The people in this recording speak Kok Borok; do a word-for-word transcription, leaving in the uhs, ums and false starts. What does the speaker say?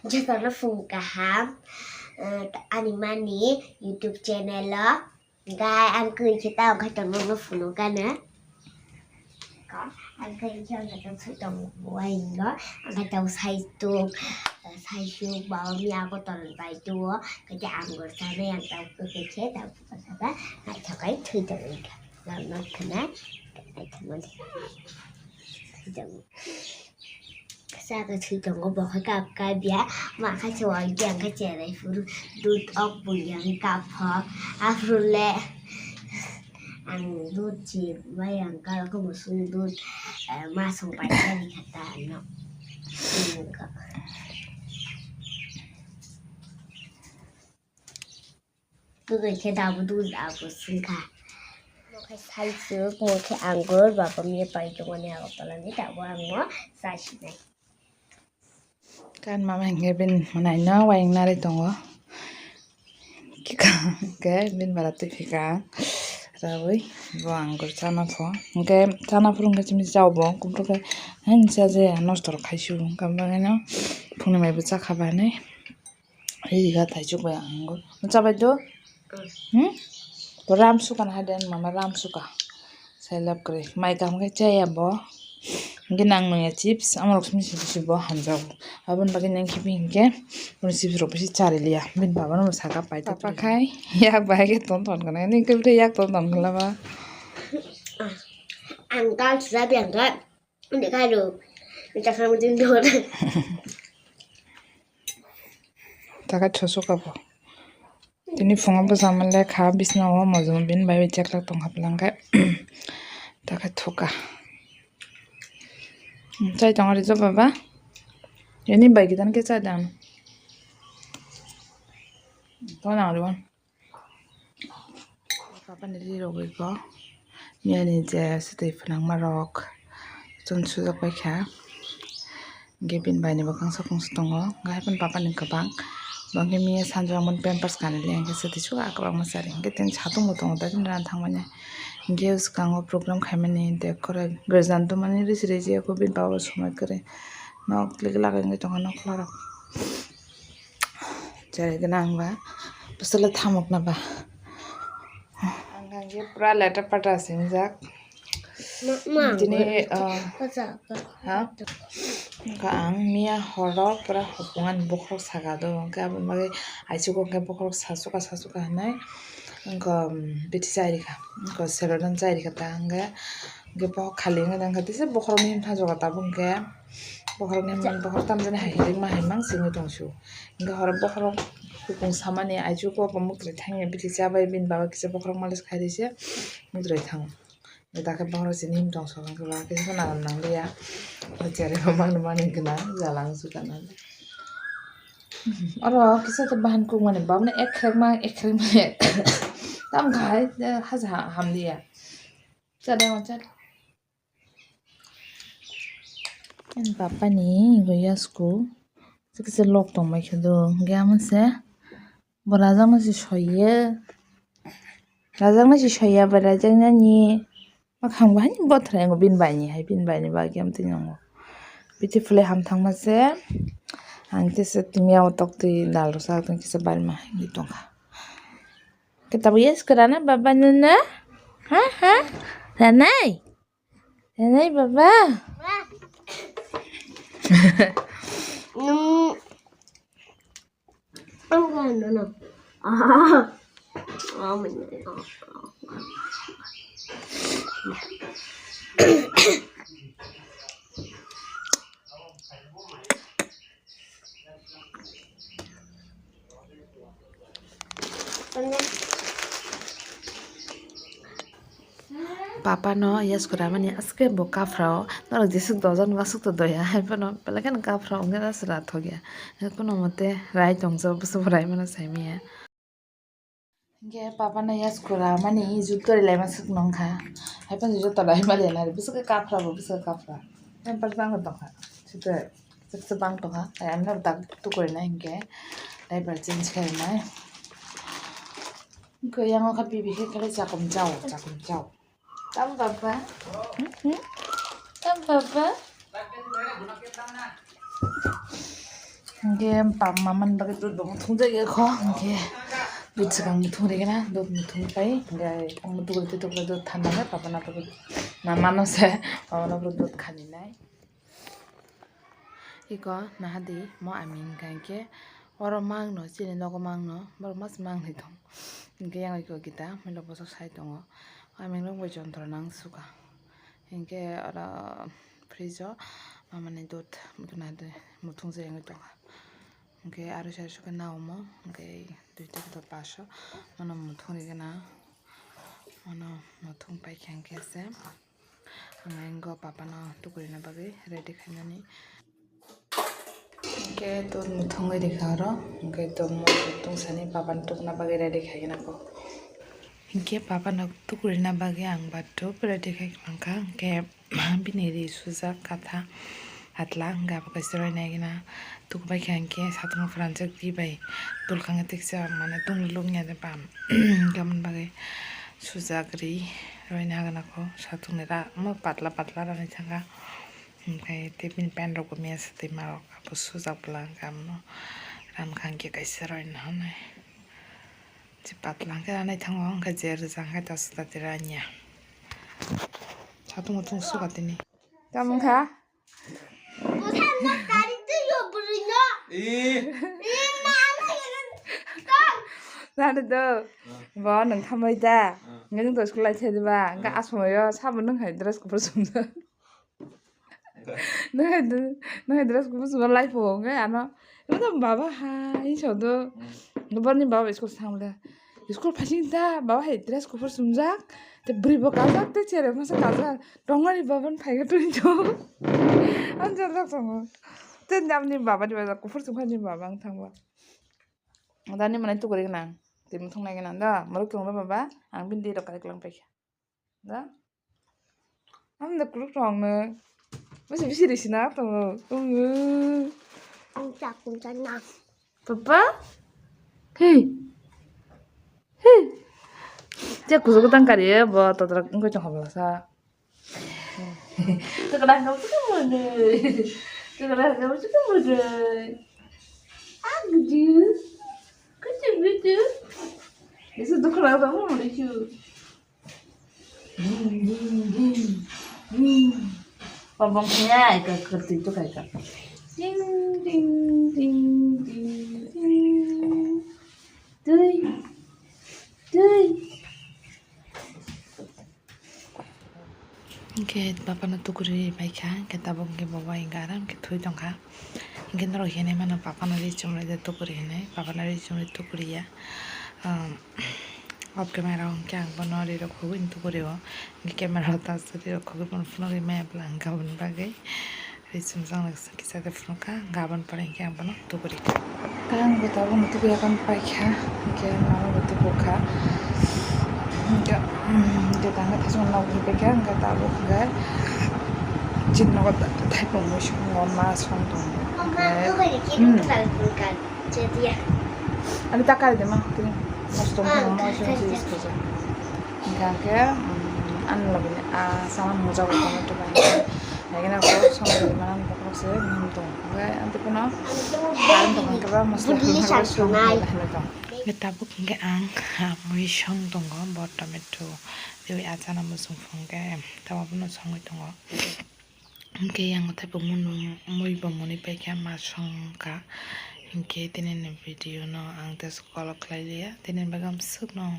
Jotono phung kaham, eh, ani mani YouTube channel o. Gai ang kwi khe tao khai tongno no phunuk gana. Ko, ang kwi khe ang khe tong sui tong buai no. Ang khe tao sai tuk, sai tuk ba mi ago tol bai tu o. Khe ang gor sa ne ang tao kwi khe tao kwi khe ba. Nai thakai thui tong ika. Nang nang khna. Nai thakai thui tong. Saka thwi tongo, bo khe kap kap ya, ma khe se wai khe ang khe cherai phuru dud ok bui yang kap pho, aphuru le ang dud si bai ang kal khe musung dud, eh, ma song pai khe ni kha ta no. Kwrwi khe tabuk dud abo swngkha. Omo khe saichwk, omo khe angur, baba miya pai tongmani Agartala ni, tabuk ang no chasinai. Kan mama hinkhe bini mwnai no wayang narwi tongo. Khe bini bara twi phika rawi bo angur chana pho. Hinkhe chana phuru hinkhe chini chao bo, kumtokhe hain cha je nosto rok khai su. Hinkhe phungni mai bo chakha ba hinwi. Ri ga thaichuk bai ang angur. Cha bai do? Hmm? Bo ram suka na haden, mama ram suka. Sai lab kre. Mai kam khe chaya bo. Hinkhe nang nungya chips, amorok simi simi si bo hamjago. Aboni bagwi nang khibi hinkhe, boni chips rok bisi chari liya. Bini baba no saka pai ta. Papa khai, yak bai khe ton ton kana. Nini khe bwtwi yak ton ton khala ba. Ang kal sida biang khe. Ini kairu. Ini cakar mutin dua. Taka choso kabo. Tini phungo bwsa manle kha bisna o mojom bin bai bai cheklak tong haplang khe. Taka thuka. Chai tong ari jo baba. Ini bai gidan ke chai dan. Tong ari wan. Papani ri rogwi kho miyani je swtwi phwnangma rok chun sujak bai kha. Hinkhe bini bai ni bwkhang sakung se tongo, hinkhe haikhe papani kwbang. Bo hinkhe miya sanjak mani pampers kanwi le hinkhe swtwi suka kwbangma chari hinkhe tini satung bo tongo tei rani thangmani. Hinkhe swkango program khaimani tei khoroi gurja ni dumani risi risi bini baba bo somoi kwrwi nok ligi lagai wngwi tongo nokla rok. Cherai gwnang ba bwswk le thamuk na ba. Ang khe pura leta pata singjak. Tini, ah, ha? Wngkha ang miya horo pura hopung ani bokhorok saka do, hwnkhe aboni bagwi aichugo hwnkhe bokhorok sachuka sachuka hinwi wngkha, um, bithi chai rikha, wngkha serodon chai rikha ta hwnkhe. Hwnkhe bokhorok khali wngwi tongkha, tisa bokhorokni himtha joga tabuk hwnkhe bokhorokni himtha, bokhorok tamjani hai ringma hai mang singwi tongsu. Hwnkhe horo bokhorok hopung samani aichugo bo muktwi thangya bithi chabai bini baba kisa bokhorok malis khai risa muktwi thango. Dakhe bokhorok chini himtong song khe ba kisa nang nangliya. O cherema mangno mani gwnang jala wngsu kana. Oro kisa khe bahan kukmani babno ek khrek ma ek khrek ma tam khai haja hamliya. Chale ma chale. Ani papani go yasku kisa lok tongmai khe do, hwnkhe amo se bo rajakno se soiye, rajakno se soiya bai rajaknani makhang bo hani bothrai wngo bini bai ni hai, bini bai ni bagwi amtwi nwngo. Beautifully ham thangma se ang kisa timi o tok twi dal rok chak tong kisa barima hai wngwi tongkha. Khe tabuk yes kwrana baba nana? Ha, ha? Ranai? Ranai baba? Nung. Ang ano no. Ah. Oh my God. Papa no yasku ramani aske bo kaphra o norok jesuk dojan wasuk to doya hai phano belai kheno kaphra o wngkhe aswk rathok ya hai phano mote rai tongsa bwswk bo rai mano saimanya. Hinkhe papa no yasku ramani juto ri laima swk nung kha. Hai phano joto rai maliya nari bwswk khe kaphra bo bwswk khe kaphra. Pampers bangma tongkha. Sitwk swk swk bang tongkha. Hai ano dak tukuri nai hinkhe diaper change khainai. Hinkhe yang kha bibi khe khali chakum chao chakum chao. Tam baba. Hmm? Tam baba. Hingke pap mamani bagwi dud bo muthung jagwi kho, hingke dud swkang muthung rigena, dud muthung pai, hingke ang muthung rite tokle dud thanda khe papa na bagwi mamano se, papa na bagwi dud khani nai. Iko nahadi mo ami hingka hingke oro mangno, chini nogo mangno, borok mas mangnwi tong. Hingke yang iko kita, milo bosok sai tongo. Ami nokbo jontro nang suka. Hingke oro fridge o mamani dud, iko nahadi muthung jagwi tongo. Hingke aro sai suka na omo, hingke dui ta dot paso, mano muthung rigena, mano muthung paikha hingke se. Ang engo papa no tukurina bagwi ready khainani. Hingke to muthungwi rikha oro, hingke to muthung sani papa no tukuna bagwi ready khaigena ko. Hingke papa no tukurina bagwi ang bathroom ready khai mankha, hingke bini ri sujak katha. Atla hingke abo kaisa roi naigena tukubaikha hingke satung pranjak ri bai dulkang tiksa mane tunglu lukya de bam hingke aboni bagwi sujak ri roi nagena ko satung ni ra mo patla patla rani thanga hingke tei bini pant rok bo mesa twi ma rok abo sujak bwla hingke abono ram kha hingke kaisa roi nai je patla hingke ranai thango hingke je rwjak hingke ta swkang tei ranya satung mutung suka tini tamo wngkha. Busan na kari twi yo bwrwi no. Eh. Eh, ma, ma, ya, tong. Nani do. Bo nang thambai da. Ah. Nang to school lai thai ba. Ga asmo yo sabo nang hai dress kuphur sumjak. Nang hai dr-, nang hai dress kuphur sumjak lai pho ngai ano. Imo to baba hai so do. Hmm. Bani baba school thang le. School phaising da, baba hai dress kuphur sumjak, te bwrwi bo kajak, te chere masa kajak, tongmani baba no phaikhe twi to. Ang jorjak tongo. Te namni baba ni baba kuphur sumkha ni baba ang thangba. Dani manai tukuri gwnang, twi muthung nai gwnang da, morok tong da baba, ang bini dei rok kari klang paikha. Da? Ang da kuluk rong no. Bisi bisi risi na tongo. Tongo. Ang chak kum chak na. Papa? Hey. Hey. Chak kusuk tang kari bo totrak ngko chong habla sa. Totrak ngko chong mo de. Totrak ngko chong mo de. Agju. Kuchu kuchu. Yesu dukra da mo de chu. Pabong kaya ka kerti tu kai ka. Ding ding ding ding ding. Tui. Tui. Hingke papa no tukuri bai kha, hingke tabuk hingke bo bai hingke aram khe thui tong kha. Hingke norok hinui mano papa no ri chumui de tukuri hinui, papa no ri chumui tukuri ya. Um, Off camera o hingke ang bono ri rok khugui ni tukuri o, hingke camera o ta sari rok khugui bono phunugui maya bwla hingke aboni bagui ri chumjak no kisa de phunuk kha, hingke aboni pore hingke ang bono tukuri kha. Khe ang bo tabuk no tukuri ya, aboni paikha, hingke mama bo tubu kha, hingke, hingke tangka thasung nok hingke paikha, hingke tabuk hingke chini nogo thaipung mui song ma song tongo, hingke, hmm. Ani ta kari de ma, kini mosto mo mo se use ko ja. Hingka khe, um, ani logi ni a sama muja ko tomato bai. Lagi na ko song de ma ko se nim to. Hingke anti kono karam to hingke ba masla hingke ba song ko hingke to. Hingke tabuk hingke ang, ah, mui song tongo bo tomato. Dewi achana musung phung ke tamo bono songwi tongo. Hingke yang tei bo mui bo muni paikha ma songkha. Hingke tini ni video no ang tei scroll khlai liya, tini bagam swk no.